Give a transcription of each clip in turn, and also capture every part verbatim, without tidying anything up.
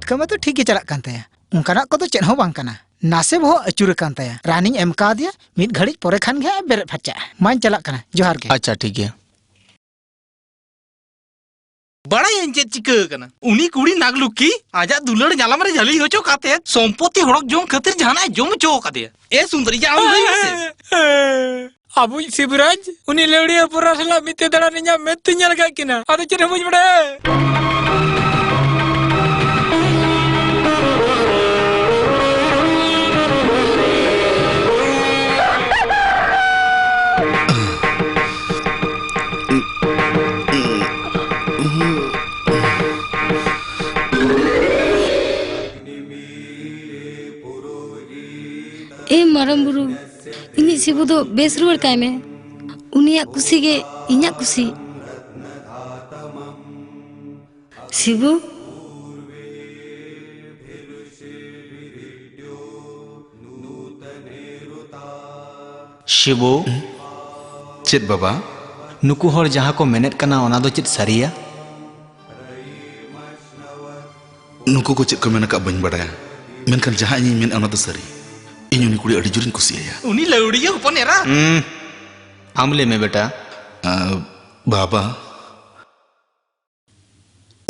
ᱠᱟᱹᱢᱤ ᱫᱚ ᱴᱷᱤᱠ ᱜᱮ ᱪᱟᱞᱟᱜ ᱠᱟᱱ ᱛᱟᱭᱟ᱾ ᱚᱱᱠᱟᱱᱟᱜ ᱠᱚᱫᱚ ᱪᱮᱫ ᱦᱚᱸ ᱵᱟᱝ ᱠᱟᱱᱟ᱾ ᱱᱟᱥᱮ ᱵᱚᱦᱚᱜ ᱟᱹᱪᱩᱨ ᱟᱠᱟᱱ ᱛᱟᱭᱟ᱾ ᱨᱟᱱᱤᱧ ᱮᱢ ᱠᱟᱣᱫᱮᱭᱟ, ᱢᱤᱫ ᱜᱷᱟᱹᱲᱤᱡ ᱯᱚᱨᱮ ᱠᱷᱟᱱ ᱜᱮ ᱦᱟᱸᱜ ᱮ ᱵᱮᱨᱮᱫ ᱯᱷᱟᱨᱪᱟᱜᱼᱟ᱾ ᱢᱟᱧ ᱪᱟᱞᱟᱜ ᱠᱟᱱᱟ, ᱡᱚᱦᱟᱨ ᱜᱮ᱾ ᱟᱪᱪᱷᱟ, ᱴᱷᱤᱠ ᱜᱮᱭᱟ᱾ ᱵᱟᱲᱟᱭᱟᱹᱧ ᱪᱮᱫ ᱪᱤᱠᱟᱹ ᱟᱠᱟᱱᱟ᱾ ᱩᱱᱤ ᱠᱩᱲᱤ ᱱᱟᱜᱽᱞᱩᱠᱠᱷᱤ ᱟᱡᱟᱜ ᱫᱩᱞᱟᱹᱲ ᱧᱟᱞᱟᱢ ᱨᱮ ᱡᱷᱟᱹᱞᱤ ᱦᱚᱪᱚ ᱠᱟᱛᱮ ᱥᱚᱢᱯᱚᱛᱤ ᱦᱚᱲᱚᱯ ᱡᱚᱝ ᱠᱷᱟᱹᱛᱤᱨ ᱡᱟᱦᱟᱱᱟᱜ ᱮ ᱡᱚᱢ ᱦᱚᱪᱚ ᱟᱠᱟᱫᱮᱭᱟ᱾ ᱮ ᱥᱩᱱᱫᱚᱨᱤ, ᱡᱟᱦᱟᱱᱟᱜ ᱞᱟᱹᱭ ᱢᱮᱥᱮ᱾ ᱟᱵᱚᱭᱤᱡ ᱥᱤᱵᱨᱟᱡᱽ ᱩᱱᱤ ᱞᱟᱹᱣᱲᱤᱭᱟᱹ ᱦᱚᱯᱚᱱ ᱮᱨᱟ ᱥᱟᱞᱟᱜ ᱢᱤᱫ ᱛᱮ ᱫᱟᱬᱟᱱ ᱤᱧᱟᱜ ᱢᱮᱫ ᱛᱮᱧ ᱧᱮᱞ ᱟᱠᱟᱫ ᱠᱤᱱᱟ, ᱟᱫᱚ ᱪᱮᱫ ᱦᱚᱸ ᱵᱟᱹᱧ ᱵᱟᱲᱟᱭᱟ᱾ ᱮ ᱢᱟᱨᱟᱝ ᱵᱩᱨᱩ, ᱤᱧᱤᱡ ᱥᱤᱵᱩ ᱫᱚ ᱵᱮᱥ ᱨᱩᱣᱟᱹᱲ ᱠᱟᱭ ᱢᱮ᱾ ᱩᱱᱤᱭᱟᱜ ᱠᱩᱥᱤ ᱜᱮ ᱤᱧᱟᱜ ᱠᱩᱥᱤ᱾ ᱥᱤᱵᱩ᱾ ᱥᱤᱵᱩ᱾ ᱪᱮᱫ ᱵᱟᱵᱟ? ᱱᱩᱠᱩ ᱦᱚᱲ ᱡᱟᱦᱟᱸ ᱠᱚ ᱢᱮᱱᱮᱫ ᱠᱟᱱᱟ, ᱚᱱᱟ ᱫᱚ ᱪᱮᱫ ᱥᱟᱹᱨᱤᱭᱟ? ᱱᱩᱠᱩ ᱠᱚ ᱪᱮᱫ ᱠᱚ ᱢᱮᱱ ᱟᱠᱟᱫ ᱵᱟᱹᱧ ᱵᱟᱰᱟᱭᱟ, ᱢᱮᱱᱠᱷᱟᱱ ᱡᱟᱦᱟᱸ ᱤᱧᱤᱧ ᱢᱮᱱᱮᱫᱼᱟ ᱚᱱᱟ ᱫᱚ ᱥᱟᱹᱨᱤ᱾ ᱤᱧ ᱩᱱᱤ ᱠᱩᱲᱤ ᱟᱹᱰᱤ ᱡᱳᱨᱤᱧ ᱠᱩᱥᱤᱭᱟᱭᱟ᱾ ᱩᱱᱤ ᱞᱟᱹᱣᱲᱤᱭᱟᱹ ᱦᱚᱯᱚᱱ ᱮᱨᱟ᱾ ᱦᱩᱸ, ᱟᱢ ᱞᱟᱹᱭ ᱢᱮ ᱵᱮᱴᱟ᱾ ᱟ, ᱵᱟᱵᱟ,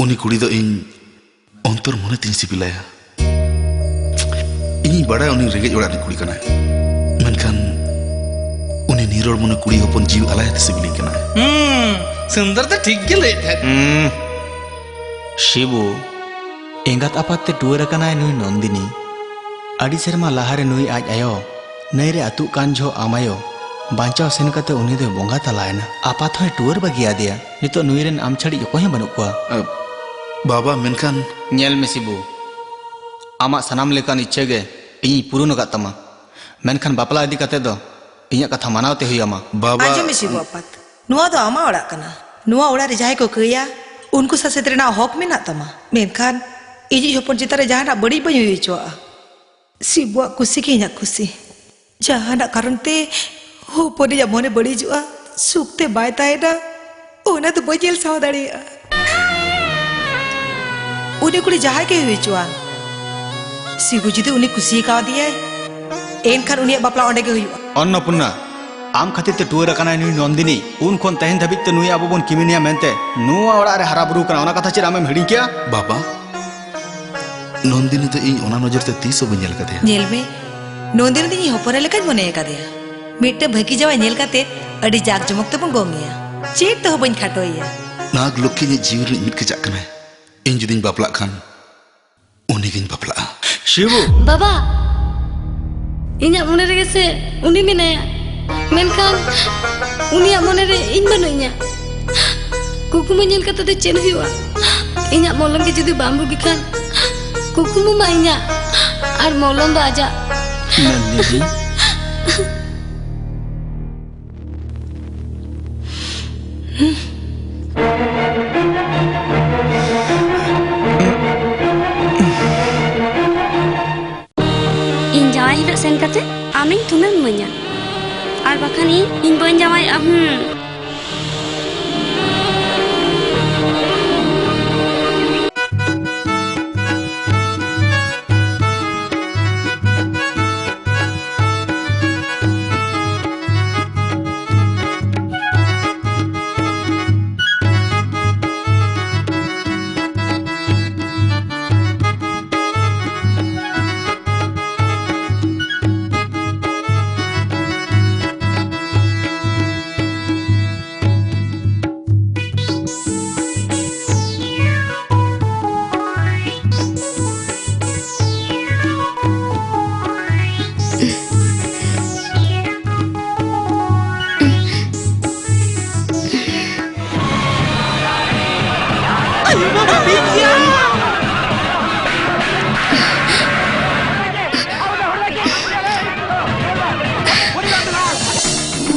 ᱩᱱᱤ ᱠᱩᱲᱤ ᱫᱚ ᱤᱧ ᱚᱱᱛᱚᱨ ᱢᱚᱱᱮ ᱛᱤᱧ ᱥᱤᱵᱤᱞᱟᱭᱟ᱾ ᱤᱧᱤᱧ ᱵᱟᱲᱟᱭᱟ ᱩᱱᱤ ᱨᱮᱸᱜᱮᱡ ᱚᱲᱟᱜ ᱨᱤᱱ ᱠᱩᱲᱤ ᱠᱟᱱᱟᱭ, ᱢᱮᱱᱠᱷᱟᱱ ᱩᱱᱤ ᱱᱤᱨᱚᱲ ᱢᱚᱱᱮ ᱠᱩᱲᱤ ᱦᱚᱯᱚᱱ ᱡᱤᱣᱤ ᱟᱞᱟᱭ ᱟᱛᱮ ᱥᱤᱵᱤᱞᱤᱧ ᱠᱟᱱᱟᱭ᱾ ᱦᱩᱸ, ᱥᱩᱱᱫᱚᱨ ᱫᱚ ᱴᱷᱤᱠ ᱜᱮ ᱞᱟᱹᱭᱮᱫ ᱛᱟᱦᱮᱸᱫ᱾ ᱦᱩᱸ᱾ ᱥᱤᱵᱩ, ᱮᱸᱜᱟᱛ ᱟᱯᱟᱛ ᱛᱮ ᱴᱩᱣᱟᱹᱨ ᱟᱠᱟᱱᱟᱭ ᱱᱩᱭ ᱱᱚᱱᱫᱤᱱᱤ᱾ ᱟᱹᱰᱤ ᱥᱮᱨᱢᱟ ᱞᱟᱦᱟᱨᱮ ᱱᱩᱭ ᱟᱡ ᱟᱭᱳ ᱱᱟᱹᱭ ᱨᱮ ᱟᱹᱛᱩᱜ ᱠᱟᱱ ᱡᱚᱦᱚᱜ ᱟᱢ ᱟᱭᱳ ᱵᱟᱧᱪᱟᱣ ᱥᱮᱱ ᱠᱟᱛᱮ ᱩᱱᱤ ᱫᱚᱭ ᱵᱚᱸᱜᱟ ᱛᱟᱞᱟᱭᱮᱱᱟ᱾ ᱟᱯᱟᱛ ᱦᱚᱸᱭ ᱴᱩᱣᱟᱹᱨ ᱵᱟᱹᱜᱤᱭᱟᱫᱮᱭᱟ᱾ ᱱᱤᱛᱚᱜ ᱱᱩᱭ ᱨᱮᱱ ᱟᱢ ᱪᱷᱟᱹᱲᱤᱡ ᱚᱠᱚᱭ ᱦᱚᱸ ᱵᱟᱹᱱᱩᱜ ᱠᱚᱣᱟ᱾ ᱟ, ᱵᱟᱵᱟ, ᱢᱮᱱᱠᱷᱟᱱ ᱧᱮᱞ ᱢᱮ ᱥᱤᱵᱩ, ᱟᱢᱟᱜ ᱥᱟᱱᱟᱢ ᱞᱮᱠᱟᱱ ᱤᱪᱪᱷᱟᱹ ᱜᱮ ᱤᱧᱤᱧ ᱯᱩᱨᱩᱱ ᱟᱠᱟᱫ ᱛᱟᱢᱟ, ᱢᱮᱱᱠᱷᱟᱱ ᱵᱟᱯᱞᱟ ᱤᱫᱤ ᱠᱟᱛᱮ ᱫᱚ ᱤᱧᱟᱹᱜ ᱠᱟᱛᱷᱟ ᱢᱟᱱᱟᱣ ᱛᱮ ᱦᱩᱭ ᱟᱢᱟ᱾ ᱵᱟᱵᱟ᱾ ᱟᱸᱡᱚᱢ ᱢᱮ ᱥᱤᱵᱩ ᱟᱯᱟᱛ, ᱱᱚᱣᱟ ᱫᱚ ᱟᱢᱟᱜ ᱚᱲᱟᱜ ᱠᱟᱱᱟ᱾ ᱱᱚᱣᱟ ᱚᱲᱟᱜ ᱨᱮ ᱡᱟᱦᱟᱸᱭ ᱠᱚ ᱠᱟᱹᱭᱟ, ᱩᱱᱠᱩ ᱥᱟᱥᱮᱛ ᱨᱮᱱᱟᱜ ᱦᱚᱠ ᱢᱮᱱᱟᱜ ᱛᱟᱢᱟ, ᱢᱮᱱᱠᱷᱟᱱ ᱤᱧᱤᱡ ᱦᱚᱯᱚᱱ ᱪᱮᱛᱟᱱ ᱨᱮ ᱡᱟᱦᱟᱱᱟᱜ ᱵᱟᱹᱲᱤᱡ ᱵᱟᱹᱧ ᱦᱩᱭ ᱦᱚᱪᱚᱣᱟᱜᱼᱟ᱾ ᱥᱤᱵᱩᱣᱟᱜ ᱠᱩᱥᱤ ᱜᱮ ᱤᱧᱟᱜ ᱠᱩᱥᱤ᱾ ᱡᱟᱦᱟᱱᱟᱜ ᱠᱟᱨᱚᱱ ᱛᱮ ᱦᱚᱯᱚᱱᱤᱡᱟᱜ ᱢᱚᱱᱮ ᱵᱟᱹᱲᱤᱡᱚᱜᱼᱟ, ᱥᱩᱠ ᱛᱮ ᱵᱟᱭ ᱛᱟᱦᱮᱱᱟ, ᱚᱱᱟ ᱫᱚ ᱵᱟᱹᱧ ᱧᱮᱞ ᱥᱟᱦᱟᱣ ᱫᱟᱲᱮᱭᱟᱜᱼᱟ᱾ ᱩᱱᱤ ᱠᱩᱲᱤ ᱡᱟᱦᱟᱸᱭ ᱜᱮ ᱦᱩᱭ ᱦᱚᱪᱚᱣᱟᱱ, ᱥᱤᱵᱩ ᱡᱩᱫᱤ ᱩᱱᱤ ᱠᱩᱥᱤ ᱠᱟᱣᱫᱮᱭᱟᱭ, ᱮᱱᱠᱷᱟᱱ ᱩᱱᱤᱭᱟᱜ ᱵᱟᱯᱞᱟ ᱚᱸᱰᱮ ᱜᱮ ᱦᱩᱭᱩᱜᱼᱟ᱾ ᱚᱱᱱᱚᱯᱩᱨᱱᱟ, ᱟᱢ ᱠᱷᱟᱹᱛᱤᱨ ᱛᱮ ᱴᱩᱣᱟᱹᱨ ᱟᱠᱟᱱᱟᱭ ᱱᱩᱭ ᱱᱚᱱᱫᱤᱱᱤ᱾ ᱩᱱ ᱠᱷᱚᱱ ᱛᱮᱦᱮᱧ ᱫᱷᱟᱹᱵᱤᱡ ᱛᱮ ᱱᱩᱭ ᱟᱵᱚ ᱵᱚᱱ ᱠᱤᱢᱤᱱᱮᱭᱟ ᱢᱮᱱᱛᱮ ᱱᱚᱣᱟ ᱚᱲᱟᱜ ᱨᱮ ᱦᱟᱨᱟ ᱵᱩᱨᱩ ᱠᱟᱱᱟ, ᱚᱱᱟ ᱠᱟᱛᱷᱟ ᱪᱮᱫ ᱟᱢᱮᱢ ᱦᱤᱲᱤᱧ ᱠᱮᱜᱼᱟ? ᱵᱟᱵᱟ, ᱱᱚᱱᱫᱤᱱᱤ ᱫᱚ ᱤᱧ ᱚᱱᱟ ᱱᱚᱡᱚᱨ ᱛᱮ ᱛᱤᱥ ᱦᱚᱸ ᱵᱟᱹᱧ ᱧᱮᱞ ᱟᱠᱟᱫᱮᱭᱟ᱾ ᱧᱮᱞ ᱢᱮ, ᱱᱚᱱᱫᱤᱱᱤ ᱫᱚ ᱤᱧ ᱦᱚᱯᱚᱱ ᱮᱨᱟ ᱞᱮᱠᱟᱧ ᱢᱚᱱᱮ ᱟᱠᱟᱫᱮᱭᱟ᱾ ᱢᱤᱫᱴᱟᱝ ᱵᱷᱟᱹᱜᱤ ᱡᱟᱶᱟᱭ ᱧᱮᱞ ᱠᱟᱛᱮ ᱟᱹᱰᱤ ᱡᱟᱠ ᱡᱚᱢᱚᱠ ᱛᱮᱵᱚᱱ ᱜᱚᱝ ᱮᱭᱟ᱾ ᱪᱮᱫ ᱛᱮᱦᱚᱸ ᱵᱟᱹᱧ ᱠᱷᱟᱴᱚᱭᱮᱭᱟ᱾ ᱱᱟᱜᱽ ᱞᱚᱠᱠᱷᱤ ᱤᱧᱟᱹᱜ ᱡᱤᱣᱤ ᱨᱤᱱᱤᱡ ᱢᱤᱫ ᱠᱮᱪᱟᱜ ᱠᱟᱱᱟᱭ᱾ ᱤᱧ ᱡᱩᱫᱤᱧ ᱵᱟᱯᱞᱟᱜ ᱠᱷᱟᱱ, ᱩᱱᱤᱜᱤᱧ ᱵᱟᱯᱞᱟᱜᱼᱟ᱾ ᱥᱤᱵᱩ! ᱵᱟᱵᱟ, ᱤᱧᱟᱹᱜ ᱢᱚᱱᱮ ᱨᱮᱜᱮ ᱥᱮ ᱩᱱᱤ ᱢᱮᱱᱟᱭᱟ, ᱢᱮᱱᱠᱷᱟᱱ ᱩᱱᱤᱭᱟᱜ ᱢᱚᱱᱮ ᱨᱮ ᱤᱧ ᱵᱟᱹᱱᱩᱧᱟ᱾ ᱠᱩᱠᱢᱩ ᱧᱮᱞ ᱠᱟᱛᱮ ᱫᱚ ᱪᱮᱫ ᱦᱩᱭᱩᱜᱼᱟ? ᱤᱧᱟᱹᱜ ᱢᱚᱞᱚᱝ ᱜᱮ ᱡᱩᱫᱤ ᱵᱟᱢ ᱵᱩᱜᱤ ᱠᱷᱟᱱ, ᱠᱩᱠᱢᱩ ᱢᱟ ᱤᱧᱟᱹᱜ ᱟᱨ ᱢᱚᱞᱚᱝ ᱫᱚ ᱟᱡᱟᱜ᱾ ᱱᱚᱱᱫᱤᱱᱤ᱾ ᱤᱧ ᱡᱟᱶᱟᱭ ᱦᱤᱞᱳᱜ ᱥᱮᱱ ᱠᱟᱛᱮ ᱟᱢᱤᱧ ᱛᱩᱞᱟᱹᱢ ᱤᱢᱟᱹᱧᱟ, ᱟᱨ ᱵᱟᱠᱷᱟᱱ ᱤᱧ, ᱤᱧ ᱵᱟᱹᱧ ᱡᱟᱶᱟᱭᱚᱜᱼᱟ᱾ ᱦᱩᱸ᱾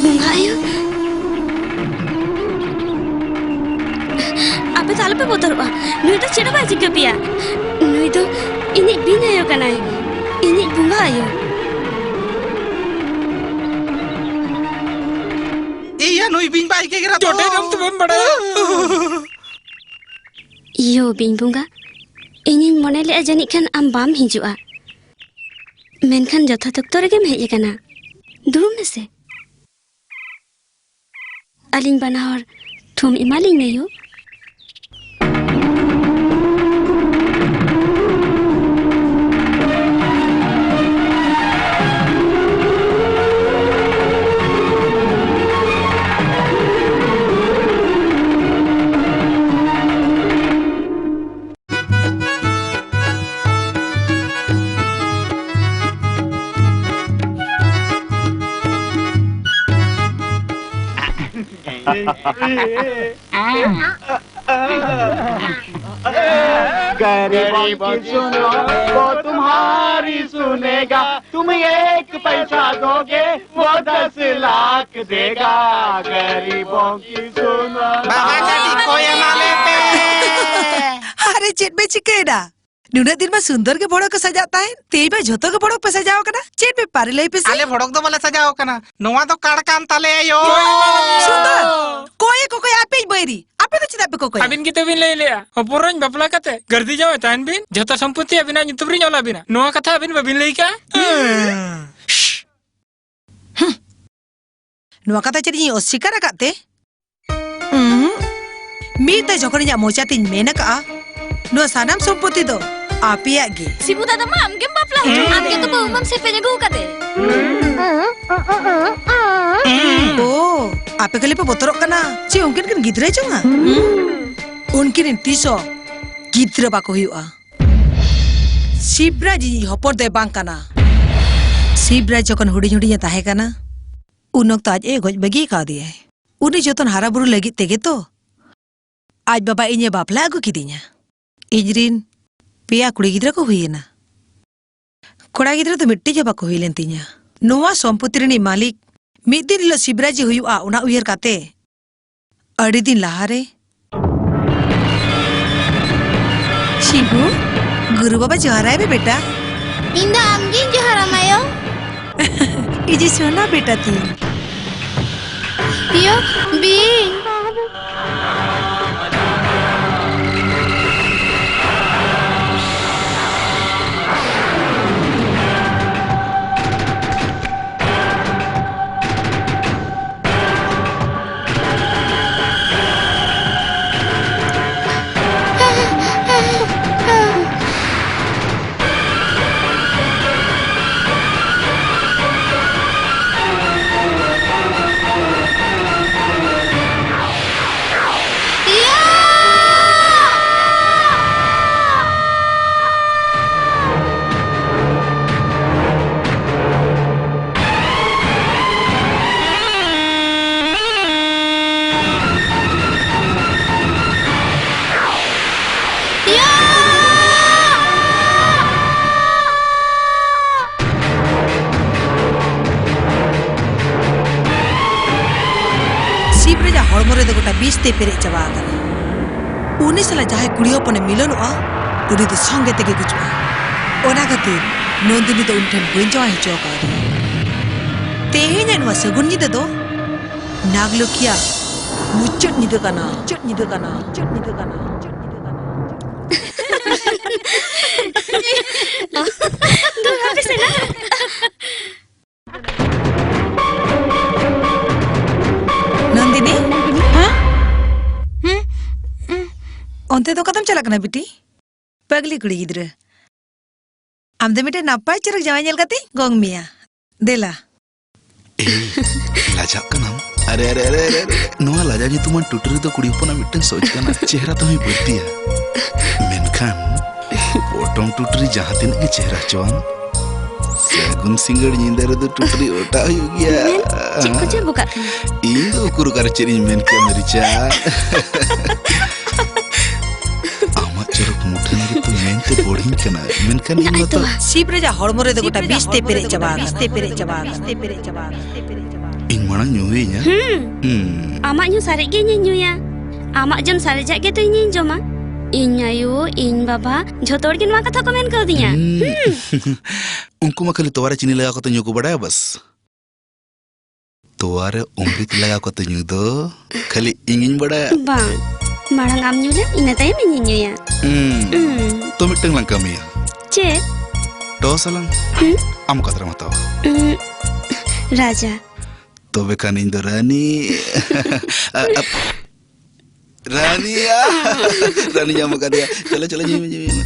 ᱵᱚᱸᱜᱟ ᱟᱭᱳ, ᱟᱯᱮ ᱫᱚ ᱟᱞᱚᱯᱮ ᱵᱚᱛᱚᱨᱚᱜᱼᱟ, ᱱᱩᱭ ᱫᱚ ᱪᱮᱫ ᱦᱚᱸ ᱵᱟᱭ ᱪᱤᱠᱟᱹ ᱯᱮᱭᱟ᱾ ᱱᱩᱭ ᱫᱚ ᱤᱧᱤᱡ ᱵᱤᱧ ᱟᱭᱳ ᱠᱟᱱᱟᱭ, ᱤᱧᱤᱡ ᱵᱚᱸᱜᱟ ᱟᱭᱳ᱾ ᱤᱭᱟᱹ, ᱱᱩᱭ ᱵᱤᱧ ᱵᱟᱭ ᱜᱮᱜᱮᱨᱟ ᱛᱚ? ᱡᱚᱴᱮᱫ ᱟᱢ ᱛᱚᱵᱮᱢ ᱵᱟᱲᱟᱭᱟ᱾ ᱤᱭᱳ ᱵᱤᱧ ᱵᱚᱸᱜᱟ, ᱤᱧᱤᱧ ᱢᱚᱱᱮ ᱞᱮᱫᱼᱟ ᱡᱟᱹᱱᱤᱡ ᱠᱷᱟᱱ ᱟᱢ ᱵᱟᱢ ᱦᱤᱡᱩᱜᱼᱟ, ᱢᱮᱱᱠᱷᱟᱱ ᱡᱚᱛᱷᱟᱛ ᱚᱠᱛᱚ ᱨᱮᱜᱮᱢ ᱦᱮᱡ ᱟᱠᱟᱱᱟ᱾ ᱫᱩᱲᱩᱵ ᱢᱮᱥᱮ᱾ ᱟᱹᱞᱤᱧ ᱵᱟᱱᱟ ᱦᱚᱲ ᱛᱷᱩᱢ ᱮᱢᱟᱞᱤᱧ ᱢᱮᱭᱳ᱾ गरीबों की सुनो, वो तुम्हारी सुनेगा। तुम एक पैसा दोगे, वो दस लाख देगा। गरीबों की सुनो। ᱵᱟᱵᱟ ᱪᱟᱹᱴᱤ ᱠᱚ ᱮᱢᱟᱞᱮ ᱯᱮ᱾ ᱟᱨᱮ, ᱪᱮᱫ ᱯᱮ ᱪᱤᱠᱟᱹᱭᱮᱫᱟ? ᱱᱩᱱᱟᱹᱜ ᱫᱤᱱ ᱢᱟ ᱥᱩᱱᱫᱚᱨ ᱜᱮ ᱵᱷᱚᱲᱚᱠ ᱠᱚ ᱥᱟᱡᱟᱜ ᱛᱟᱦᱮᱸᱫ, ᱛᱮᱦᱮᱧ ᱢᱟ ᱡᱷᱚᱛᱚ ᱜᱮ ᱵᱷᱚᱲᱚᱠ ᱯᱮ ᱥᱟᱡᱟᱣ ᱠᱟᱱᱟ᱾ ᱪᱮᱫ ᱵᱮᱯᱟᱨ, ᱞᱟᱹᱭ ᱯᱮᱥᱮ? ᱟᱞᱮ ᱵᱷᱚᱲᱚᱠ ᱫᱚ ᱵᱟᱞᱮ ᱥᱟᱡᱟᱣ ᱠᱟᱱᱟ, ᱱᱚᱣᱟ ᱫᱚ ᱠᱟᱲ ᱠᱟᱱ ᱛᱟᱞᱮᱭᱟ ᱭᱳ᱾ ᱥᱩᱱᱫᱚᱨ, ᱠᱚᱭᱮ ᱠᱚᱠᱚᱭ ᱟᱯᱮᱭᱤᱡ ᱵᱟᱹᱭᱨᱤ, ᱟᱯᱮ ᱫᱚ ᱪᱮᱫᱟᱜ ᱯᱮ ᱠᱚᱠᱚᱭᱟ? ᱟᱹᱵᱤᱱ ᱜᱮᱛᱚ ᱵᱤᱱ ᱞᱟᱹᱭ ᱞᱮᱜᱼᱟ, ᱦᱚᱯᱚᱱᱨᱟᱧ ᱵᱟᱯᱞᱟ ᱠᱟᱛᱮ ᱜᱟᱹᱨᱫᱤ ᱡᱟᱶᱟᱭ ᱛᱟᱦᱮᱱ ᱵᱤᱱ, ᱡᱷᱚᱛᱚ ᱥᱚᱢᱯᱚᱛᱤ ᱟᱹᱵᱤᱱᱟᱜ ᱧᱩᱛᱩᱢ ᱨᱤᱧ ᱚᱞ ᱟᱹᱵᱤᱱᱟ᱾ ᱱᱚᱣᱟ ᱠᱟᱛᱷᱟ ᱟᱹᱵᱤᱱ ᱵᱟᱹᱵᱤᱱ ᱞᱟᱹᱭ ᱠᱟᱜᱼᱟ? ᱱᱚᱣᱟ ᱠᱟᱛᱷᱟ ᱪᱮᱫ ᱤᱧ ᱚᱥᱥᱤᱠᱟᱨ ᱟᱠᱟᱫ ᱛᱮ? ᱩᱸᱦᱩᱸ᱾ ᱢᱤᱫ ᱫᱷᱟᱣ ᱡᱚᱠᱷᱚᱱ ᱤᱧᱟᱜ ᱢᱚᱪᱟ ᱛᱤᱧ ᱢᱮᱱ ᱟᱠᱟᱜᱼᱟ, ᱱᱚᱣᱟ ᱥᱟᱱᱟᱢ ᱥᱚᱢᱯᱚᱛᱤ ᱫᱚ ᱟᱯᱮᱭᱟᱜ ᱜᱮ᱾ ᱥᱤᱵᱩ ᱫᱟᱫᱟ ᱢᱟ ᱟᱢᱜᱮᱢ ᱵᱟᱯᱞᱟ ᱦᱚᱪᱚ, ᱟᱢ ᱜᱮᱛᱚ ᱵᱟᱹᱦᱩ ᱢᱟᱢ ᱥᱮᱯᱮᱧ ᱟᱹᱜᱩ ᱟᱠᱟᱫᱮ᱾ ᱳ, ᱟᱯᱮ ᱠᱷᱟᱹᱞᱤ ᱯᱮ ᱵᱚᱛᱚᱨᱚᱜ ᱠᱟᱱᱟ ᱪᱮ ᱩᱱᱠᱤᱱ ᱠᱤᱱ ᱜᱤᱫᱽᱨᱟᱹ ᱡᱚᱝᱟ? ᱩᱱᱠᱤᱱ ᱨᱤᱱ ᱛᱤᱥ ᱦᱚᱸ ᱜᱤᱫᱽᱨᱟᱹ ᱵᱟᱠᱚ ᱦᱩᱭᱩᱜᱼᱟ᱾ ᱥᱤᱵᱨᱟᱡᱽ ᱤᱧᱤᱡ ᱦᱚᱯᱚᱱ ᱫᱚᱭ ᱵᱟᱝ ᱠᱟᱱᱟ᱾ ᱥᱤᱵᱨᱟᱡᱽ ᱡᱚᱠᱷᱚᱱ ᱦᱩᱰᱤᱧ ᱦᱩᱰᱤᱧ ᱮ ᱛᱟᱦᱮᱸ ᱠᱟᱱᱟ, ᱩᱱ ᱚᱠᱛᱚ ᱟᱡ ᱟᱭᱳᱭ ᱜᱚᱡ ᱵᱟᱹᱜᱤ ᱠᱟᱣᱫᱮᱭᱟᱭ᱾ ᱩᱱᱤ ᱡᱚᱛᱚᱱ ᱦᱟᱨᱟ ᱵᱩᱨᱩ ᱞᱟᱹᱜᱤᱫ ᱛᱮᱜᱮ ᱛᱚ ᱟᱡ ᱵᱟᱵᱟ ᱤᱧᱮ ᱵᱟᱯᱞᱟ ᱟᱹᱜᱩ ᱠᱤᱫᱤᱧᱟ᱾ ᱤᱧ ᱨᱤᱱ ᱯᱮᱭᱟ ᱠᱩᱲᱤ ᱜᱤᱫᱽᱨᱟᱹ ᱠᱚ ᱦᱩᱭᱮᱱᱟ᱾ ᱠᱚᱲᱟ ᱜᱤᱫᱽᱨᱟᱹ ᱫᱚ ᱢᱤᱫᱴᱤᱡ ᱦᱚᱸ ᱵᱟᱠᱚ ᱦᱩᱭ ᱞᱮᱱ ᱛᱤᱧᱟ᱾ ᱱᱚᱣᱟ ᱥᱚᱢᱯᱚᱛᱤ ᱨᱤᱱᱤᱡ ᱢᱟᱹᱞᱤᱠ ᱢᱤᱫ ᱫᱤᱱ ᱦᱤᱞᱳᱜ ᱥᱤᱵᱨᱟᱡᱽ ᱮ ᱦᱩᱭᱩᱜᱼᱟ, ᱚᱱᱟ ᱩᱭᱦᱟᱹᱨ ᱠᱟᱛᱮ ᱟᱹᱰᱤ ᱫᱤᱱ ᱞᱟᱦᱟᱨᱮ᱾ ᱥᱤᱵᱩ, ᱜᱩᱨᱩ ᱵᱟᱵᱟ ᱡᱚᱦᱟᱨᱟᱭ ᱢᱮ ᱵᱮᱴᱟ᱾ ᱤᱧ ᱫᱚ ᱟᱢᱜᱤᱧ ᱡᱚᱦᱟᱨᱟᱢᱟ ᱭᱳ᱾ ᱤᱧᱤᱡ ᱥᱳᱱᱟ ᱵᱮᱴᱟ ᱛᱤᱧ᱾ ᱭᱳ, ᱵᱤᱧ᱾ ᱦᱚᱲᱢᱚ ᱨᱮᱫᱚ ᱜᱚᱴᱟ ᱵᱤᱥ ᱛᱮ ᱯᱮᱨᱮᱡ ᱪᱟᱵᱟ ᱟᱠᱟᱱᱟ᱾ ᱩᱱᱤ ᱥᱟᱞᱟᱜ ᱡᱟᱦᱟᱸᱭ ᱠᱩᱲᱤ ᱦᱚᱯᱚᱱᱮ ᱢᱤᱞᱚᱱᱚᱜᱼᱟ, ᱩᱱᱤ ᱫᱚ ᱥᱚᱸᱜᱮ ᱛᱮᱜᱮ ᱜᱩᱡᱩᱜᱼᱟ᱾ ᱚᱱᱟ ᱠᱷᱟᱹᱛᱤᱨ ᱱᱚᱱᱫᱤᱱᱤ ᱫᱚ ᱩᱱᱤ ᱴᱷᱮᱱ ᱵᱟᱹᱧ ᱡᱟᱶᱟᱭ ᱦᱚᱪᱚ ᱟᱠᱟᱣᱫᱮᱭᱟ᱾ ᱛᱮᱦᱮᱧᱟᱜ ᱱᱚᱣᱟ ᱥᱟᱹᱜᱩᱱ ᱧᱤᱫᱟᱹ ᱫᱚ ᱱᱟᱜᱽᱞᱚᱠᱷᱤᱭᱟᱜ ᱢᱩᱪᱟᱹᱫ ᱧᱤᱫᱟᱹ ᱠᱟᱱᱟ᱾ ᱢᱩᱪᱟᱹᱫ ᱧᱤᱫᱟᱹ ᱠᱟᱱᱟ᱾ ᱢᱩᱪᱟᱹᱫ ᱧᱤᱫᱟᱹ ᱠᱟᱱᱟ᱾ ᱢᱩᱪᱟᱹᱫ ᱧᱤᱫᱟᱹ ᱠᱟᱱᱟ᱾ ᱫᱩ ᱦᱟᱯᱮ ᱥᱮ ᱱᱟ᱾ ᱱᱚᱱᱫᱤᱱᱤ? ᱦᱮᱸ? ᱦᱮᱸ? ᱚᱱᱛᱮ ᱫᱚ ᱚᱠᱟᱛᱮᱢ ᱪᱟᱞᱟᱜ ᱠᱟᱱᱟ ᱵᱤᱴᱤ? ᱯᱟᱜᱽᱞᱤ ᱠᱩᱲᱤ ᱜᱤᱫᱽᱨᱟᱹ, ᱟᱢ ᱫᱚ ᱢᱤᱫᱴᱮᱱ ᱱᱟᱯᱟᱭ ᱪᱚᱨᱚᱠ ᱡᱟᱶᱟᱭ ᱧᱮᱞ ᱠᱟᱛᱮᱧ ᱜᱚᱝ ᱢᱮᱭᱟ᱾ ᱫᱮᱞᱟ᱾ ᱮᱭ, ᱞᱟᱡᱟᱜ ᱠᱟᱱᱟᱢ? ᱟᱨᱮ, ᱟᱨᱮ, ᱟᱨᱮ, ᱟᱨᱮ, ᱟᱨᱮ᱾ ᱱᱚᱣᱟ ᱞᱟᱡᱟ ᱧᱩᱛᱩᱢᱟᱱ ᱴᱩᱴᱩᱨᱤ ᱫᱚ ᱠᱩᱲᱤ ᱦᱚᱯᱚᱱᱟᱜ ᱢᱤᱫᱴᱟᱝ ᱥᱚᱡ ᱠᱟᱱᱟ᱾ ᱪᱮᱦᱨᱟ ᱛᱮᱦᱚᱸᱭ ᱵᱟᱹᱲᱛᱤᱭᱟ᱾ ᱢᱮᱱᱠᱷᱟᱱ ᱯᱚᱴᱚᱢ ᱴᱩᱴᱩᱨᱤ ᱡᱟᱦᱟᱸ ᱛᱤᱱᱟᱹᱜ ᱜᱮ ᱪᱮᱦᱨᱟ ᱦᱚᱪᱚᱣᱟᱱ, ᱥᱟᱹᱜᱩᱱ ᱥᱤᱸᱜᱟᱹᱲ ᱧᱤᱫᱟᱹ ᱨᱮᱫᱚ ᱴᱩᱴᱩᱨᱤ ᱚᱴᱟᱜ ᱦᱩᱭᱩᱜ ᱜᱮᱭᱟ᱾ ᱢᱮᱱ, ᱪᱮᱫ ᱠᱚᱪᱚᱭ ᱵᱚᱠᱟᱜ ᱠᱟᱱᱟ? ᱤᱧ ᱫᱚ ᱩᱠᱩᱨ ᱚᱠᱟᱨᱮ ᱪᱮᱫ ᱤᱧ ᱢᱮᱱ ᱠᱮᱭᱟ, ᱢᱮᱨᱤᱪᱟ? ᱟᱢᱟᱜ ᱪᱚᱨᱚᱠ ᱢᱩᱴᱷᱟᱹᱱ ᱜᱮᱛᱚ ᱢᱮᱱᱛᱮ ᱵᱚᱲᱦᱤᱧ ᱠᱟᱱᱟ, ᱢᱮᱱᱠᱷᱟᱱ ᱤᱧ ᱢᱟᱛᱚ ᱥᱤᱵ ᱨᱟᱡᱟ ᱦᱚᱲᱢᱚ ᱨᱮᱫᱚ ᱜᱚᱴᱟ ᱵᱤᱥ ᱛᱮ ᱯᱮᱨᱮᱡ ᱪᱟᱵᱟ ᱟᱠᱟᱱᱟ᱾ ᱤᱧ ᱢᱟᱲᱟᱝ ᱧᱩ ᱦᱩᱭᱤᱧᱟ? ᱦᱩᱸ᱾ ᱦᱩᱸ᱾ ᱟᱢᱟᱜ ᱧᱩ ᱥᱟᱨᱮᱡ ᱜᱮ ᱤᱧᱤᱧ ᱧᱩᱭᱟ᱾ ᱟᱢᱟᱜ ᱡᱚᱢ ᱥᱟᱨᱮᱡᱟᱜ ᱜᱮᱛᱚ ᱤᱧᱤᱧ ᱡᱚᱢᱟ᱾ ᱤᱧ ᱟᱭᱳ, ᱤᱧ ᱵᱟᱵᱟ, ᱡᱷᱚᱛᱚ ᱦᱚᱲ ᱜᱮ ᱱᱚᱣᱟ ᱠᱟᱛᱷᱟ ᱠᱚ ᱢᱮᱱ ᱠᱟᱣᱫᱤᱧᱟ᱾ ᱦᱩᱸ᱾ ᱦᱩᱸ᱾ ᱩᱱᱠᱩ ᱢᱟ ᱠᱷᱟᱹᱞᱤ ᱛᱚᱣᱟ ᱨᱮ ᱪᱤᱱᱤ ᱞᱟᱜᱟᱣ ᱠᱟᱛᱮ ᱧᱩ ᱠᱚ ᱵᱟᱲᱟᱭᱟ, ᱵᱟᱥ᱾ ᱛᱚᱣᱟ ᱨᱮ ᱚᱢᱨᱤᱛ ᱞᱟᱜᱟᱣ ᱠᱟᱛᱮ ᱧᱩ ᱫᱚ ᱠᱷᱟᱹᱞᱤ ᱤᱧᱤᱧ ᱵᱟᱲᱟᱭᱟ᱾ ᱵᱟᱝ, ᱢᱟᱲᱟᱝ ᱟᱢ ᱧᱩ ᱞᱮᱢ, ᱤᱱᱟᱹ ᱛᱟᱭᱚᱢ ᱤᱧᱤᱧ ᱧᱩᱭᱟ᱾ ᱦᱩᱸ᱾ ᱦᱩᱸ᱾ ᱛᱚ ᱢᱤᱫᱴᱟᱝ ᱞᱟᱝ ᱠᱟᱹᱢᱤᱭᱟ᱾ ᱪᱮᱫ? ᱴᱚᱥ ᱟᱞᱟᱝ᱾ ᱦᱩᱸ? ᱟᱢ ᱚᱠᱟ ᱫᱷᱟᱨᱮᱢ ᱦᱟᱛᱟᱣᱟ? ᱩᱸ, ᱨᱟᱡᱟ᱾ ᱛᱚᱵᱮ ᱠᱷᱟᱱ ᱤᱧ ᱫᱚ ᱨᱟᱱᱤ᱾ ᱟ, ᱟ, ᱨᱟᱱᱤᱭᱟ᱾ ᱨᱟᱱᱤ ᱧᱟᱢ ᱟᱠᱟᱫᱮᱭᱟ᱾ ᱪᱚᱞᱚ, ᱪᱚᱞᱚ, ᱧᱩᱭ ᱢᱮ, ᱧᱩᱭ ᱢᱮ, ᱧᱩᱭ ᱢᱮ᱾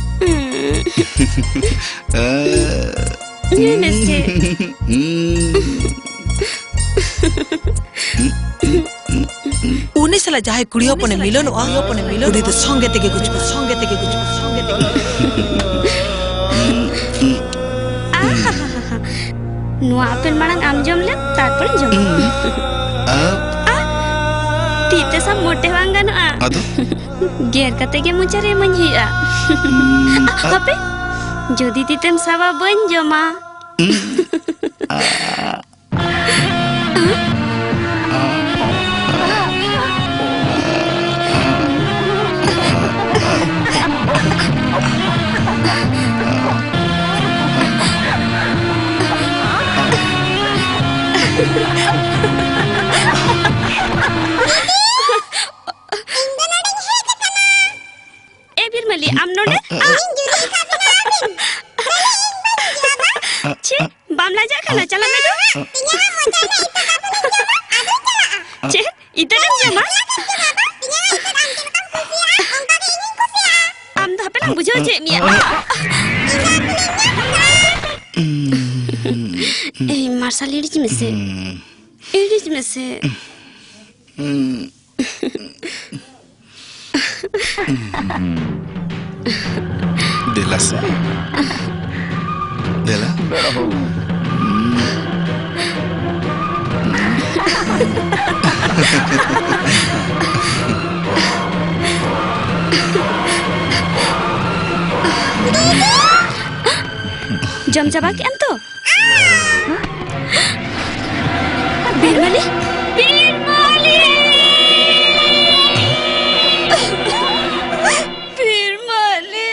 ᱦᱩᱸ᱾ ᱧᱩᱭ ᱢᱮᱥᱮ᱾ ᱦᱩᱸ᱾ ᱩᱱᱤ ᱥᱟᱞᱟᱜ ᱡᱟᱦᱟᱸᱭ ᱠᱩᱲᱤ ᱦᱚᱯᱚᱱᱮ ᱢᱤᱞᱚᱱᱚᱜᱼᱟ, ᱩᱱᱤ ᱫᱚ ᱥᱚᱸᱜᱮ ᱛᱮᱜᱮ ᱜᱩᱡᱩᱜᱼᱟ, ᱥᱚᱸᱜᱮ ᱛᱮᱜᱮ ᱜᱩᱡᱩᱜᱼᱟ, ᱥᱚᱸᱜᱮ ᱛᱮᱜᱮ ᱜᱩᱡᱩᱜᱼᱟ᱾ ᱟᱦᱟᱦᱟᱦᱟ᱾ ᱱᱚᱣᱟ ᱟᱯᱮᱞ ᱢᱟᱲᱟᱝ ᱟᱢ ᱡᱚᱢ ᱞᱮᱢ, ᱛᱟᱨᱯᱚᱨᱮᱧ ᱡᱚᱢᱟ᱾ ᱩᱸ᱾ ᱟ? ᱟ? ᱛᱤ ᱛᱮ ᱥᱟᱵ ᱢᱚᱴᱮ ᱵᱟᱝ ᱜᱟᱱᱚᱜᱼᱟ᱾ ᱟᱫᱚ? ᱜᱮᱨ ᱠᱟᱛᱮ ᱜᱮ ᱢᱚᱪᱟ ᱨᱮ ᱮᱢᱟᱹᱧ ᱦᱩᱭᱩᱜᱼᱟ᱾ ᱩᱸ, ᱟ- ᱦᱟᱯᱮ, ᱡᱩᱫᱤ ᱛᱤ ᱛᱮᱢ ᱥᱟᱵᱟ, ᱵᱟᱹᱧ ᱡᱚᱢᱟ᱾ ᱩᱸ᱾ ᱟ᱾ ᱤᱧ ᱫᱚ ᱱᱚᱰᱮᱧ ᱦᱮᱡ ᱟᱠᱟᱱᱟ᱾ ᱮ ᱵᱤᱨᱢᱟᱹᱞᱤ, ᱟᱢ ᱱᱚᱰᱮ? ᱤᱧ ᱡᱩᱨᱤ ᱟᱠᱟᱫ ᱵᱤᱱᱟ ᱟᱹᱵᱤᱱ᱾ ᱪᱮᱫ? ᱵᱟᱢ ᱞᱟᱡᱟᱜ ᱠᱟᱱᱟ? ᱪᱟᱞᱟᱜ ᱢᱮ ᱫᱩ᱾ ᱛᱮᱦᱮᱧᱟᱜ ᱢᱚᱪᱟ ᱨᱮ ᱤᱛᱟᱹ ᱠᱟᱹᱯᱤ ᱞᱤᱧ ᱡᱚᱢᱟ, ᱟᱫᱚᱧ ᱪᱟᱞᱟᱜᱼᱟ᱾ ᱪᱮᱫ? ᱤᱛᱟᱹ ᱠᱟᱹᱯᱤᱢ ᱡᱚᱢᱟ? ᱛᱮᱦᱮᱧᱟᱜ ᱤᱛᱟᱹ ᱫᱚ ᱟᱢ ᱪᱮᱫ ᱞᱮᱠᱟᱢ ᱠᱩᱥᱤᱭᱟᱜᱼᱟ, ᱚᱱᱠᱟ ᱜᱮ ᱤᱧᱤᱧ ᱠᱩᱥᱤᱭᱟᱜᱼᱟ᱾ ᱟᱢ ᱫᱚ ᱦᱟᱯᱮ ᱞᱟᱝ ᱵᱩᱡᱷᱟᱹᱣ ᱦᱚᱪᱚᱭᱮᱫ ᱢᱮᱭᱟ᱾ ᱤᱧ ᱫᱚ ᱟᱹᱛᱩ ᱞᱤᱧ ᱧᱟᱢ ᱮᱫᱟ᱾ ᱮᱭ, ᱢᱟᱨᱥᱟᱞ ᱤᱲᱤᱡ ᱢᱮᱥᱮ᱾ ᱤᱲᱤᱡ ᱢᱮᱥᱮ᱾ ᱫᱮᱞᱟ ᱥᱮ᱾ ᱫᱮᱞᱟ᱾ ᱡᱚᱢ ᱪᱟᱵᱟ ᱠᱮᱫ ᱟᱢ ᱛᱚ? ᱵᱤᱨᱢᱟᱹᱞᱤ? ᱵᱤᱨᱢᱟᱹᱞᱤ! ᱵᱤᱨᱢᱟᱹᱞᱤ!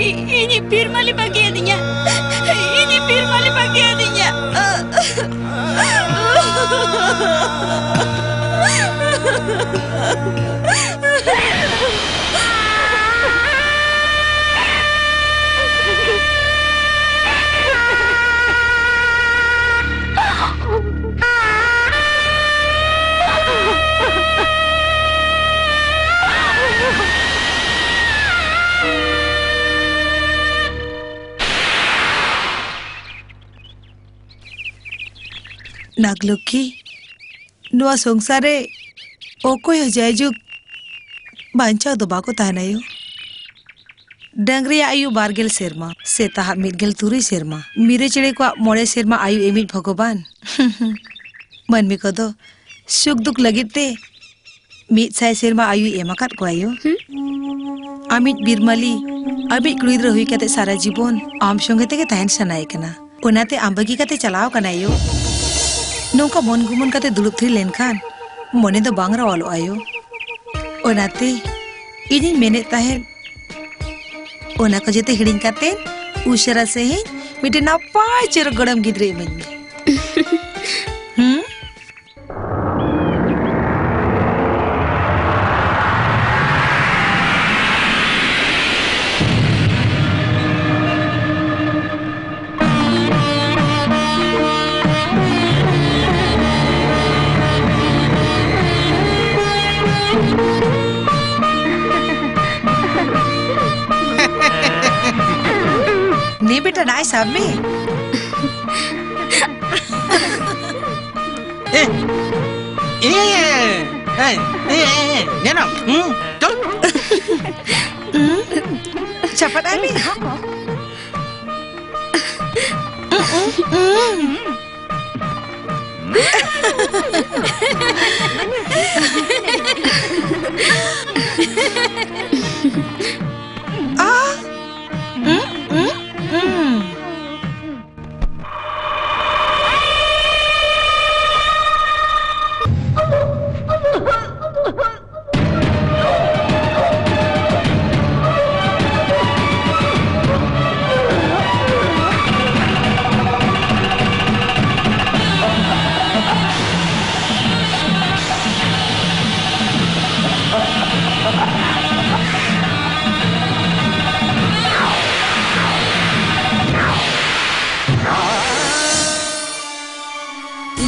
ᱤ-, ᱤᱧᱤᱡ ᱵᱤᱨᱢᱟᱹᱞᱤ ᱵᱟᱹᱜᱤᱭᱟᱫᱤᱧᱟ᱾ ᱤᱧᱤᱡ ᱵᱤᱨᱢᱟᱹᱞᱤ ᱵᱟᱹᱜᱤᱭᱟᱫᱤᱧᱟ᱾ ᱱᱟᱜᱽᱞᱚᱠᱠᱷᱤ, ᱱᱚᱣᱟ ᱥᱚᱝᱥᱟᱨ ᱨᱮ ᱚᱠᱚᱭ ᱦᱚᱸ ᱡᱟᱭᱡᱩᱜᱽ ᱵᱟᱧᱪᱟᱣ ᱫᱚ ᱵᱟᱠᱚ ᱛᱟᱦᱮᱱᱟ ᱭᱳ᱾ ᱰᱟᱹᱝᱨᱤᱭᱟᱜ ᱟᱭᱩ ᱵᱟᱨ ᱜᱮᱞ ᱥᱮᱨᱢᱟ, ᱥᱮᱛᱟᱦᱟᱜ ᱢᱤᱫ ᱜᱮᱞ ᱛᱩᱨᱩᱭ ᱥᱮᱨᱢᱟ, ᱢᱤᱨᱩ ᱪᱮᱬᱮ ᱠᱚᱣᱟᱜ ᱢᱚᱬᱮ ᱥᱮᱨᱢᱟ ᱟᱭᱩ ᱮᱢᱤᱡ ᱵᱷᱚᱜᱚᱵᱟᱱ᱾ ᱢᱟᱹᱱᱢᱤ ᱠᱚᱫᱚ ᱥᱩᱠ ᱫᱩᱠ ᱞᱟᱹᱜᱤᱫ ᱛᱮ ᱢᱤᱫ ᱥᱟᱭ ᱥᱮᱨᱢᱟ ᱟᱭᱩᱭ ᱮᱢ ᱟᱠᱟᱫ ᱠᱚᱣᱟ ᱭᱳ᱾ ᱦᱩᱸ? ᱟᱢᱤᱡ ᱵᱤᱨᱢᱟᱹᱞᱤ, ᱟᱢᱤᱡ ᱠᱩᱲᱤ ᱜᱤᱫᱽᱨᱟᱹ ᱦᱩᱭ ᱠᱟᱛᱮ ᱥᱟᱨᱟ ᱡᱤᱵᱚᱱ ᱟᱢ ᱥᱚᱸᱜᱮ ᱛᱮᱜᱮ ᱛᱟᱦᱮᱱ ᱥᱟᱱᱟᱭᱮ ᱠᱟᱱᱟ᱾ ᱚᱱᱟᱛᱮ ᱟᱢ ᱵᱟᱹᱜᱤ ᱠᱟᱛᱮ ᱪᱟᱞᱟᱣ ᱠᱟᱱᱟᱭ ᱭᱳ᱾ ᱱᱚᱝᱠᱟ ᱢᱚᱱ ᱜᱩᱢᱟᱹᱱ ᱠᱟᱛᱮ ᱫᱩᱲᱩᱵ ᱛᱷᱤᱨ ᱞᱮᱱᱠᱷᱟᱱ ᱢᱚᱱᱮ ᱫᱚ ᱵᱟᱝ ᱨᱟᱣᱟᱞᱚᱜᱼᱟ ᱭᱳ᱾ ᱚᱱᱟᱛᱮ ᱤᱧᱤᱧ ᱢᱮᱱᱮᱫ ᱛᱟᱦᱮᱸᱫ, ᱚᱱᱟ ᱠᱚ ᱡᱚᱛᱚ ᱦᱤᱲᱤᱧ ᱠᱟᱛᱮ ᱩᱥᱟᱹᱨᱟ ᱥᱟᱺᱦᱤᱡ ᱢᱤᱫᱴᱮᱱ ᱱᱟᱯᱟᱭ ᱪᱮᱦᱨᱟ ᱜᱚᱲᱚᱢ ᱜᱤᱫᱽᱨᱟᱹ ᱤᱢᱟᱹᱧ ᱢᱮ᱾ ᱦᱩᱸ? ᱱᱮ ᱵᱮᱴᱟ, ᱱᱟᱭ ᱥᱟᱵ ᱢᱮ᱾ ᱮ, ᱮ, ᱮ, ᱧᱮᱞᱟᱢ, ᱦᱩᱸ, ᱪᱚᱞ᱾ ᱪᱟᱯᱟᱫ ᱟᱭ ᱢᱮ᱾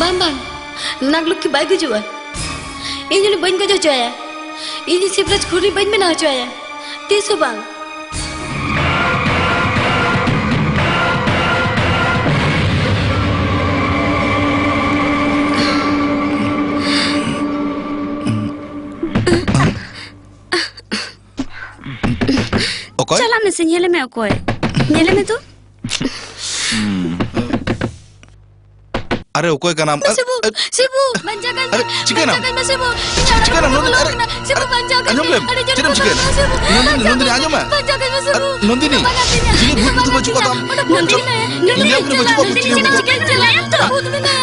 ᱵᱟᱝ, ᱵᱟᱝ, ᱱᱟᱜᱽᱞᱚᱠᱠᱷᱤ ᱵᱟᱭ ᱜᱩᱡᱩᱜᱼᱟ᱾ ᱤᱧ ᱩᱱᱤ ᱵᱟᱹᱧ ᱜᱚᱡ ᱦᱚᱪᱚ ᱟᱭᱟ᱾ ᱤᱧ ᱥᱤᱵᱨᱟᱡᱽ ᱠᱷᱩᱨᱤ ᱵᱟᱹᱧ ᱵᱮᱱᱟᱣ ᱦᱚᱪᱚ ᱟᱭᱟ, ᱛᱤᱥ ᱦᱚᱸ ᱵᱟᱝ᱾ ᱚᱠᱚᱭ? ᱪᱟᱞᱟᱜ ᱢᱮᱥᱮ, ᱧᱮᱞᱮ ᱢᱮ ᱚᱠᱚᱭ᱾ ᱧᱮᱞᱮ ᱢᱮ ᱛᱚ᱾ ᱟᱨᱮ, ᱚᱠᱚᱭ ᱠᱟᱱᱟᱢ? ᱥᱤᱵᱩ, ᱟᱨᱮ, ᱥᱤᱵᱩ, ᱵᱟᱧᱪᱟᱣ ᱠᱟᱹᱧ ᱢᱮ, ᱟᱨᱮ, ᱪᱤᱠᱟᱹᱭᱮᱱᱟᱢ? ᱵᱟᱧᱪᱟᱣ ᱠᱟᱹᱧ ᱢᱮ, ᱥᱤᱵᱩ᱾ ᱤᱧ ᱟᱨ ᱪᱤᱠᱟᱹᱭᱮᱱᱟᱢ, ᱵᱟᱹᱧ ᱱᱚᱱᱫᱤᱱᱤ? ᱵᱚᱞᱚ ᱟᱨᱮ, ᱠᱟᱱᱟ᱾ ᱥᱤᱵᱩ, ᱟᱨᱮ, ᱵᱟᱧᱪᱟᱣ ᱠᱟᱹᱧ ᱟᱸᱡᱚᱢ ᱢᱮ᱾ ᱞᱮᱢ᱾ ᱟᱨᱮ, ᱡᱚᱨ ᱪᱮᱫ ᱮᱢ ᱠᱚ ᱪᱤᱠᱟᱹᱭᱮᱱᱟ? ᱵᱟᱧᱪᱟᱣ ᱠᱟᱹᱧ ᱱᱚᱱᱫᱤᱱᱤ, ᱢᱮ, ᱱᱚᱱᱫᱤᱱᱤ, ᱥᱤᱵᱩ᱾ ᱱᱚᱱᱫᱤᱱᱤ, ᱵᱟᱧᱪᱟᱣ ᱠᱟᱹᱧ ᱢᱮ᱾ ᱪᱤᱞᱤ ᱵᱩᱡᱷᱩᱜ ᱛᱟᱢ? ᱱᱚᱱᱫᱤᱱᱤ, ᱱᱚᱱᱫᱤᱱᱤ, ᱱᱚᱱᱫᱤᱱᱤ, ᱪᱮᱫ ᱮᱢ ᱪᱤᱠᱟᱹᱭᱮᱱᱟ? ᱱᱚᱱᱫᱤᱱᱤ, ᱪᱮᱫ ᱮᱢ ᱪᱤᱠᱟᱹᱭᱮᱱᱟ?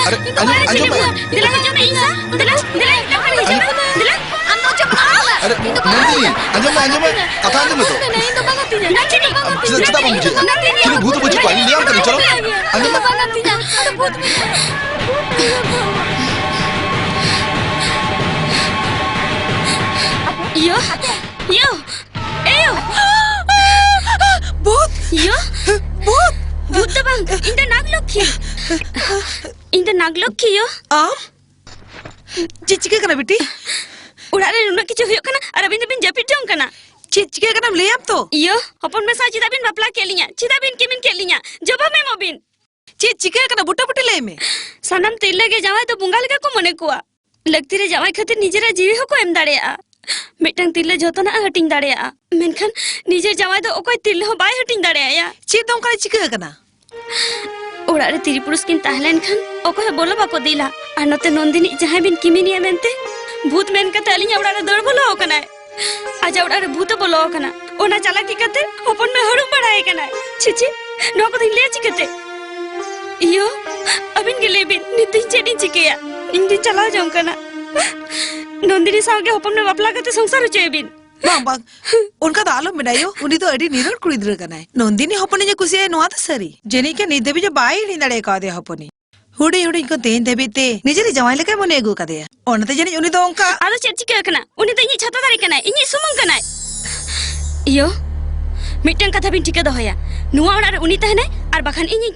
ᱟᱨᱮ, ᱤᱧ ᱫᱚ ᱟᱸᱡᱚᱢ, ᱵᱟᱭ ᱟᱸᱡᱚᱢ ᱢᱮ᱾ ᱪᱤᱠᱟᱹᱭᱟ᱾ ᱫᱮᱞᱟ, ᱦᱤᱡᱩᱜ ᱢᱮ, ᱤᱧ ᱥᱟᱶ᱾ ᱫᱮᱞᱟ, ᱫᱮᱞᱟ, ᱤᱧ ᱴᱷᱮᱱ ᱦᱤᱡᱩᱜ ᱢᱮ᱾ ᱫᱮᱞᱟ, ᱟᱢ ᱫᱚ ᱪᱮᱫ ᱮᱢ ᱟᱨᱮ, ᱤᱧ ᱫᱚ ᱵᱟᱭ ᱱᱚᱱᱫᱤᱱᱤ, ᱟᱸᱡᱚᱢ ᱢᱮ, ᱟᱸᱡᱚᱢ ᱢᱮ, ᱠᱟᱛᱷᱟ ᱟᱸᱡᱚᱢ ᱢᱮ ᱛᱚ᱾ ᱤᱧ ᱫᱚ ᱵᱟᱝ ᱟᱹᱛᱤᱧᱟ, ᱤᱧ ᱫᱚ ᱵᱟᱝ ᱟᱹᱛᱤᱧᱟ᱾ ᱪᱮᱫᱟᱜ, ᱪᱮᱫᱟᱜ ᱵᱟᱢ ᱵᱩᱡᱷᱟᱹᱣᱟ? ᱪᱤᱞᱤ ᱵᱷᱩᱛ ᱵᱟᱹᱪᱩᱜ ᱠᱚᱣᱟ, ᱤᱧ ᱞᱟᱹᱭᱟᱢ ᱠᱟᱹᱱᱟᱹᱧ, ᱪᱚᱞᱚ᱾ ᱟᱸᱡᱚᱢ ᱢᱮ᱾ ᱵᱟᱝ ᱟᱹᱛᱤᱧᱟ, ᱤᱧ ᱫᱚ ᱵᱷᱩᱛ ᱢᱮᱱᱟᱭᱟ᱾ ᱤᱭᱳ, ᱤᱭᱳ, ᱮᱭᱳ᱾ ᱵᱷᱩᱛ! ᱤᱭᱳ, ᱵᱷᱩᱛ! ᱵᱷᱩᱛ ᱫᱚ ᱵᱟᱝ, ᱤᱧ ᱫᱚ ᱱᱟᱜᱽᱞᱚᱠᱠᱷᱤ᱾ ᱤᱧ ᱫᱚ ᱱᱟᱜᱽᱞᱚᱠᱠᱷᱤ ᱭᱳ᱾ ᱟᱢ? ᱪᱮᱫ ᱪᱤᱠᱟᱹ ᱠᱟᱱᱟ ᱵᱤᱴᱤ? ᱚᱲᱟᱜ ᱨᱮ ᱱᱩᱱᱟᱹᱜ ᱠᱤᱪᱷᱩ ᱦᱩᱭᱩᱜ ᱠᱟᱱᱟ ᱟᱨ ᱟᱹᱵᱤᱱ ᱫᱚᱵᱤᱱ ᱡᱟᱹᱯᱤᱫ ᱡᱚᱝ ᱠᱟᱱᱟ᱾ ᱪᱮᱫ ᱪᱤᱠᱟᱹ ᱠᱟᱱᱟᱢ ᱞᱟᱹᱭᱟᱢ ᱛᱚ? ᱤᱭᱟᱹ, ᱦᱚᱯᱚᱱ ᱢᱮᱥᱟ ᱪᱮᱫᱟᱜ ᱵᱤᱱ ᱵᱟᱯᱞᱟ ᱠᱮᱫ ᱞᱤᱧᱟ? ᱪᱮᱫᱟᱜ ᱵᱤᱱ ᱠᱤᱢᱤᱱ ᱠᱮᱫ ᱞᱤᱧᱟ? ᱡᱚᱵᱟᱵ ᱮᱢᱚᱜ ᱵᱤᱱ᱾ ᱪᱮᱫ ᱪᱤᱠᱟᱹ ᱠᱟᱱᱟ ᱵᱩᱴᱟᱹ ᱵᱩᱴᱤ ᱞᱟᱹᱭ ᱢᱮ᱾ ᱥᱟᱱᱟᱢ ᱛᱤᱨᱞᱟᱹ ᱜᱮ ᱡᱟᱶᱟᱭ ᱫᱚ ᱵᱚᱸᱜᱟ ᱞᱮᱠᱟ ᱠᱚ ᱢᱚᱱᱮ ᱠᱚᱣᱟ᱾ ᱞᱟᱹᱠᱛᱤ ᱨᱮ ᱡᱟᱶᱟᱭ ᱠᱷᱟᱹᱛᱤᱨ ᱱᱤᱡᱮᱨᱟᱜ ᱡᱤᱣᱤ ᱦᱚᱸᱠᱚ ᱮᱢ ᱫᱟᱲᱮᱭᱟᱜᱼᱟ᱾ ᱢᱤᱫᱴᱟᱝ ᱛᱤᱨᱞᱟᱹ ᱡᱚᱛᱚᱱᱟᱜ ᱮ ᱦᱟᱹᱴᱤᱧ ᱫᱟᱲᱮᱭᱟᱜᱼᱟ, ᱢᱮᱱᱠᱷᱟᱱ ᱱᱤᱡᱮᱨ ᱡᱟᱶᱟᱭ ᱫᱚ ᱚᱠᱚᱭ ᱛᱤᱨᱞᱟᱹ ᱦᱚᱸ ᱵᱟᱭ ᱦᱟᱹᱴᱤᱧ ᱫᱟᱲᱮᱭᱟᱭᱟ᱾ ᱪᱮᱫ ᱫᱚ ᱚᱱᱠᱟᱱᱟᱜ ᱪᱤᱠᱟᱹ ᱟᱠᱟᱱᱟ? ᱚᱲᱟᱜ ᱨᱮ ᱛᱤᱨᱤ ᱯᱩᱨᱩᱥ ᱠᱤᱱ ᱛᱟᱦᱮᱸ ᱞᱮᱱᱠᱷᱟᱱ ᱚᱠᱚᱭ ᱦᱚᱸ ᱵᱚᱞᱚ ᱵᱟᱠᱚ ᱫᱤᱞᱟ᱾ ᱟᱨ ᱱᱚᱛᱮ ᱱᱚᱱᱫᱤᱱᱤ ᱡᱟᱦᱟᱸᱭ ᱵᱤᱱ ᱠᱤᱢᱤᱱᱤᱭᱟ ᱢᱮᱱᱛᱮ ᱵᱷᱩᱛ ᱢᱮᱱ ᱠᱟᱛᱮ ᱟᱹᱞᱤᱧᱟᱜ ᱚᱲᱟᱜ ᱨᱮ ᱫᱟᱹᱲ ᱵᱚᱞᱚ ᱟᱠᱟᱱᱟᱭ᱾ ᱟᱡᱟᱜ ᱚᱲᱟᱜ ᱨᱮ ᱵᱷᱩᱛ ᱮ ᱵᱚᱞᱚ ᱟᱠᱟᱱᱟ, ᱚᱱᱟ ᱪᱟᱞᱟᱠᱤ ᱠᱟᱛᱮ ᱦᱚᱯᱚᱱ ᱢᱮ ᱦᱟᱹᱨᱩᱵ ᱵᱟᱲᱟᱭ ᱠᱟᱱᱟᱭ᱾ ᱪᱷᱤ ᱪᱷᱤ, ᱱᱚᱣᱟ ᱠᱚᱫᱚᱧ ᱞᱟᱹᱭᱟ ᱪᱤᱠᱟᱹᱛᱮ? ᱤᱭᱳ, ᱟᱹᱵᱤᱱ ᱜᱮ ᱞᱟᱹᱭ ᱵᱤᱱ, ᱱᱤᱛ ᱫᱚ ᱤᱧ ᱪᱮᱫ ᱤᱧ ᱪᱤᱠᱟᱹᱭᱟ? ᱤᱧ ᱫᱚᱧ ᱪᱟᱞᱟᱣ ᱡᱚᱝ ᱠᱟᱱᱟ᱾ ᱱᱚᱱᱫᱤᱱᱤ ᱥᱟᱶᱜᱮ ᱦᱚᱯᱚᱱ ᱢᱮ ᱵᱟᱯᱞᱟ ᱠᱟᱛᱮ ᱥᱚᱝᱥᱟᱨ ᱦᱚᱪᱚᱭᱮ ᱵᱤᱱ᱾ ᱵᱟᱝ, ᱵᱟᱝ, ᱚᱱᱠᱟ ᱫᱚ ᱟᱞᱚᱢ ᱢᱮᱱᱟ ᱭᱳ᱾ ᱩᱱᱤ ᱫᱚ ᱟᱹᱰᱤ ᱱᱤᱨᱚᱲ ᱠᱩᱲᱤ ᱜᱤᱫᱽᱨᱟᱹ ᱠᱟᱱᱟᱭ᱾ ᱱᱚᱱᱫᱤᱱᱤ ᱦᱚᱯᱚᱱᱤᱧ ᱮ ᱠᱩᱥᱤᱭᱟᱭ, ᱱᱚᱣᱟ ᱫᱚ ᱥᱟᱹᱨᱤ᱾ ᱡᱟᱹᱱᱤᱡ ᱠᱷᱟᱱ ᱱᱤᱛ ᱫᱷᱟᱹᱵᱤᱡ ᱦᱚᱸ ᱵᱟᱭ ᱦᱤᱲᱤᱧ ᱫᱟᱲᱮ ᱠᱟᱣᱫᱮᱭᱟ ᱦᱚᱯᱚᱱᱤᱧ᱾ ᱦᱩᱰᱤᱧ ᱦᱩᱰᱤᱧ ᱠᱷᱚᱱ ᱛᱮᱦᱮᱧ ᱫᱷᱟᱹᱵᱤᱡ ᱛᱮ ᱱᱤᱡᱮᱨᱤᱡ ᱡᱟᱶᱟᱭ ᱞᱮᱠᱟᱭ ᱢᱚᱱᱮ ᱟᱹᱜᱩ ᱠᱟᱫᱮᱭᱟ᱾ ᱚᱱᱟᱛᱮ ᱡᱟᱹᱱᱤᱡ ᱩᱱᱤ ᱫᱚ ᱚᱱᱠᱟ᱾ ᱟᱫᱚ ᱪᱮᱫ ᱪᱤᱠᱟᱹ ᱟᱠᱟᱱᱟ? ᱩᱱᱤ ᱫᱚ ᱤᱧᱤᱡ ᱪᱷᱟᱛᱟ ᱫᱟᱨᱮ ᱠᱟᱱᱟᱭ, ᱤᱧᱤᱡ ᱥᱩᱢᱩᱝ ᱠᱟᱱᱟᱭ᱾ ᱤᱭᱳ, ᱢᱤᱫᱴᱟᱝ ᱠᱟᱛᱷᱟ ᱵᱤᱱ ᱴᱷᱤᱠᱟᱹ ᱫᱚᱦᱚᱭᱟ, ᱱᱚᱣᱟ ᱚᱲᱟᱜ ᱨᱮ ᱩᱱᱤ ᱛᱟᱦᱮᱱᱟᱭ ᱟᱨ ᱵᱟᱠᱷᱟᱱ ᱤᱧᱤᱧ ᱛᱟᱦᱮᱱᱟ᱾